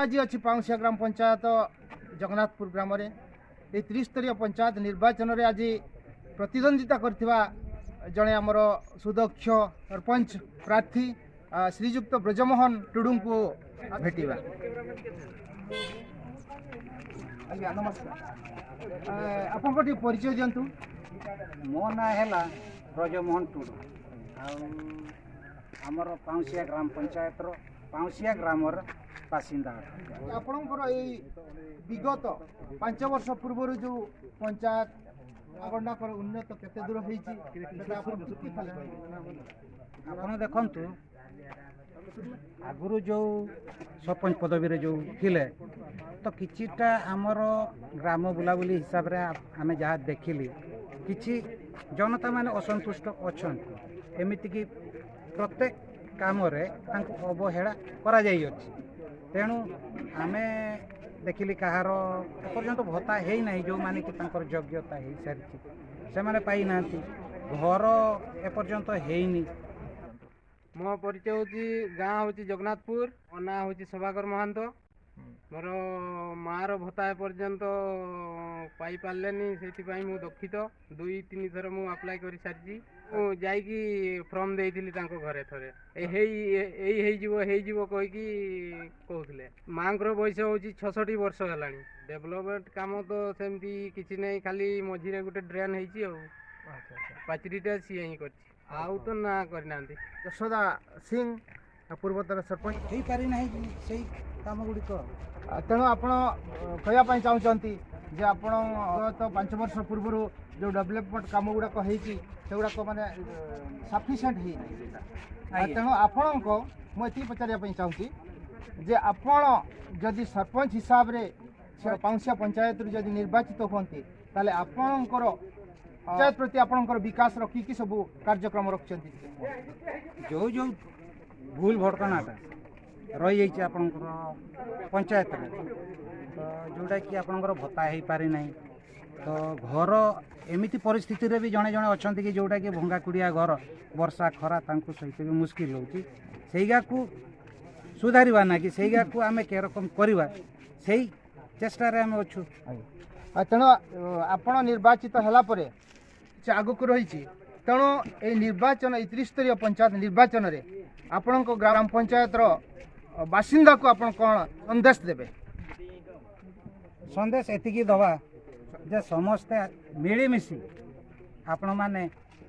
ଆଜି ଅଛି ପାଉଁଶିଆ ଗ୍ରାମ ପଞ୍ଚାୟତ ଜଗନ୍ନାଥପୁର ଗ୍ରାମରେ। ଏହି ତ୍ରିସ୍ତରୀୟ ପଞ୍ଚାୟତ ନିର୍ବାଚନରେ ଆଜି ପ୍ରତିଦ୍ୱନ୍ଦିତା କରିଥିବା ଜଣେ ଆମର ସୁଦକ୍ଷ ସରପଞ୍ଚ ପ୍ରାର୍ଥୀ ଶ୍ରୀଯୁକ୍ତ ବ୍ରଜମୋହନ ଟୁଡୁଙ୍କୁ ଭେଟିବା। ଆଜ୍ଞା ନମସ୍କାର, ଆପଣଙ୍କ ଟିକେ ପରିଚୟ ଦିଅନ୍ତୁ। ମୋ ନାଁ ହେଲା ବ୍ରଜମୋହନ ଟୁଡୁ, ଆଉ ଆମର ପାଉଁଶିଆ ଗ୍ରାମ ପଞ୍ଚାୟତର ପାଉଁଶିଆ ଗ୍ରାମର ବାସିନ୍ଦା। ଆପଣଙ୍କର ଏଇ ବିଗତ 5 ବର୍ଷ ପୂର୍ବରୁ ଯେଉଁ ପଞ୍ଚାୟତ ଗଣ୍ଡାକର ଉନ୍ନତ କେତେ ଦୂର ହେଇଛି, ସେଟା ଆପଣ ଟିକେ ଖାଲି କହିବେ। ଆପଣ ଦେଖନ୍ତୁ, ଆଗରୁ ଯେଉଁ ସରପଞ୍ଚ ପଦବୀରେ ଯେଉଁ ଥିଲେ, ତ କିଛିଟା ଆମର ଗ୍ରାମ ବୁଲାବୁଲି ହିସାବରେ ଆମେ ଯାହା ଦେଖିଲି, କିଛି ଜନତା ମାନେ ଅସନ୍ତୁଷ୍ଟ ଅଛନ୍ତି। ଏମିତିକି ପ୍ରତ୍ୟେକ କାମରେ ତାଙ୍କୁ ଅବହେଳା କରାଯାଇଅଛି। ତେଣୁ ଆମେ ଦେଖିଲି କାହାର ଏପର୍ଯ୍ୟନ୍ତ ଭତ୍ତା ହେଇନାହିଁ, ଯେଉଁମାନେ କି ତାଙ୍କର ଯୋଗ୍ୟତା ହେଇସାରିଛି ସେମାନେ ପାଇନାହାନ୍ତି, ଘର ଏପର୍ଯ୍ୟନ୍ତ ହେଇନି। ମୋ ପରିଚୟ ହେଉଛି, ଗାଁ ହେଉଛି ଜଗନ୍ନାଥପୁର, ମୋ ନାଁ ହେଉଛି ସଭାକର ମହାନ୍ତ। ମୋର ମାଆର ଭତ୍ତା ଏପର୍ଯ୍ୟନ୍ତ ପାଇପାରିଲେନି, ସେଥିପାଇଁ ମୁଁ ଦୁଃଖିତ। 2-3 ଥର ମୁଁ ଆପ୍ଲାଏ କରିସାରିଛି। ମୁଁ ଯାଇକି ଫର୍ମ ଦେଇଥିଲି ତାଙ୍କ ଘରେ ଥରେ, ହେଇ ଏଇ ହେଇଯିବ ହେଇଯିବ କହିକି କହୁଥିଲେ। ମାଆଙ୍କର ବୟସ ହେଉଛି 66 ବର୍ଷ ହେଲାଣି। ଡେଭଲପମେଣ୍ଟ କାମ ତ ସେମିତି କିଛି ନାହିଁ, ଖାଲି ମଝିରେ ଗୋଟେ ଡ୍ରେନ୍ ହେଇଛି ଆଉ ପାଚେରୀଟା ସିଏ ହିଁ କରିଛି, ଆଉ ତ ନା କରିନାହାନ୍ତି। ଯଶୋଦା ସିଂ, ପୂର୍ବତନ ସରପଞ୍ଚ। ହେଇପାରି ନାହିଁ ସେଇ କାମ ଗୁଡ଼ିକ। ତେଣୁ ଆପଣ କହିବା ପାଇଁ ଚାହୁଁଛନ୍ତି ଯେ ଆପଣ ଗତ 5 ବର୍ଷ ପୂର୍ବରୁ ଯେଉଁ ଡେଭଲପମେଣ୍ଟ କାମ ଗୁଡ଼ାକ ହେଇଛି ସେଗୁଡ଼ାକ ମାନେ ସଫିସିଏଣ୍ଟ ହେଇନି ସେଇଟା। ତେଣୁ ଆପଣଙ୍କ ମୁଁ ଏତିକି ପଚାରିବା ପାଇଁ ଚାହୁଁଛି ଯେ ଆପଣ ଯଦି ସରପଞ୍ଚ ହିସାବରେ ପାଉଁଶିଆ ପଞ୍ଚାୟତରୁ ଯଦି ନିର୍ବାଚିତ ହୁଅନ୍ତି, ତାହେଲେ ଆପଣଙ୍କର ପଞ୍ଚାୟତ ପ୍ରତି ଆପଣଙ୍କର ବିକାଶର କି କି ସବୁ କାର୍ଯ୍ୟକ୍ରମ ରଖିଛନ୍ତି? ଯେଉଁ ଯେଉଁ ଭୁଲ ଭଟକଣାଟା ରହିଯାଇଛି ଆପଣଙ୍କର ପଞ୍ଚାୟତରେ, ତ ଯେଉଁଟାକି ଆପଣଙ୍କର ଭତ୍ତା ହେଇପାରି ନାହିଁ, ତ ଘର ଏମିତି ପରିସ୍ଥିତିରେ ବି ଜଣେ ଜଣେ ଅଛନ୍ତି କି ଯେଉଁଟାକି ଭଙ୍ଗା କୁଡ଼ିଆ ଘର, ବର୍ଷା ଖରା ତାଙ୍କୁ ସହିତ ବି ମୁସ୍କିଲ ହେଉଛି, ସେଇଗାକୁ ସୁଧାରିବା ନା କି ସେଇଗାକୁ ଆମେ କେରକମ କରିବା, ସେଇ ଚେଷ୍ଟାରେ ଆମେ ଅଛୁ। ତେଣୁ ଆପଣ ନିର୍ବାଚିତ ହେଲା ପରେ ସେ ଆଗକୁ ରହିଛି, ତେଣୁ ଏଇ ନିର୍ବାଚନ, ଏଇ ତ୍ରିସ୍ତରୀୟ ପଞ୍ଚାୟତ ନିର୍ବାଚନରେ ଆପଣଙ୍କ ଗ୍ରାମ ପଞ୍ଚାୟତର ବାସିନ୍ଦାକୁ ଆପଣ କ'ଣ ସନ୍ଦେଶ ଦେବେ? ସନ୍ଦେଶ ଏତିକି ଦେବା ଯେ ସମସ୍ତେ ମିଳିମିଶି ଆପଣମାନେ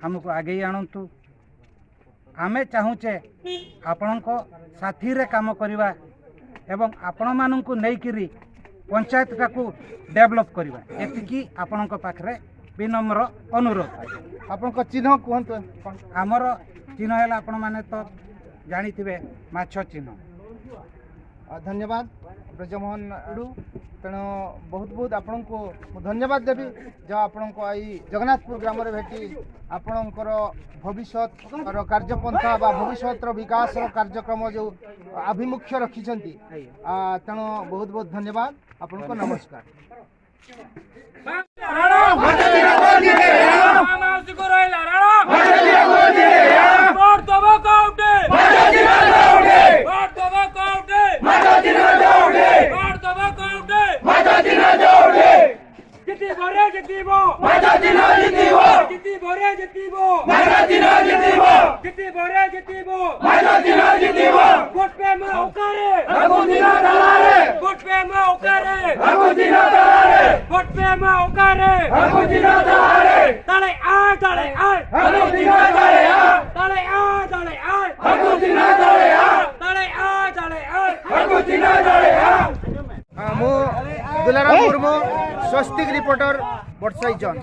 ଆମକୁ ଆଗେଇ ଆଣନ୍ତୁ। ଆମେ ଚାହୁଁଛେ ଆପଣଙ୍କ ସାଥିରେ କାମ କରିବା ଏବଂ ଆପଣମାନଙ୍କୁ ନେଇକିରି ପଞ୍ଚାୟତଟାକୁ ଡେଭଲପ୍ କରିବା, ଏତିକି ଆପଣଙ୍କ ପାଖରେ ବିନମ୍ର ଅନୁରୋଧ। ଆପଣଙ୍କ ଚିହ୍ନ କୁହନ୍ତୁ। ଆମର ଚିହ୍ନ ହେଲା, ଆପଣମାନେ ତ ଜାଣିଥିବେ, ମାଛ ଚିହ୍ନ। ଧନ୍ୟବାଦ ବ୍ରଜମୋହନ ଟୁଡୁ। ତେଣୁ ବହୁତ ବହୁତ ଆପଣଙ୍କୁ ମୁଁ ଧନ୍ୟବାଦ ଦେବି ଯାହା ଆପଣଙ୍କ ଏଇ ଜଗନ୍ନାଥପୁର ଗ୍ରାମରେ ଭେଟି ଆପଣଙ୍କର ଭବିଷ୍ୟତର କାର୍ଯ୍ୟପନ୍ଥା ବା ଭବିଷ୍ୟତର ବିକାଶର କାର୍ଯ୍ୟକ୍ରମ ଯେଉଁ ଆଭିମୁଖ୍ୟ ରଖିଛନ୍ତି, ତେଣୁ ବହୁତ ବହୁତ ଧନ୍ୟବାଦ ଆପଣଙ୍କୁ। ନମସ୍କାର। ମୁଁ ଦୁଲାରାମ ମୁର୍ମୁ, ସ୍ୱସ୍ତିକ ରିପୋର୍ଟର, ବଡ଼ସାଇ ଜନ୍।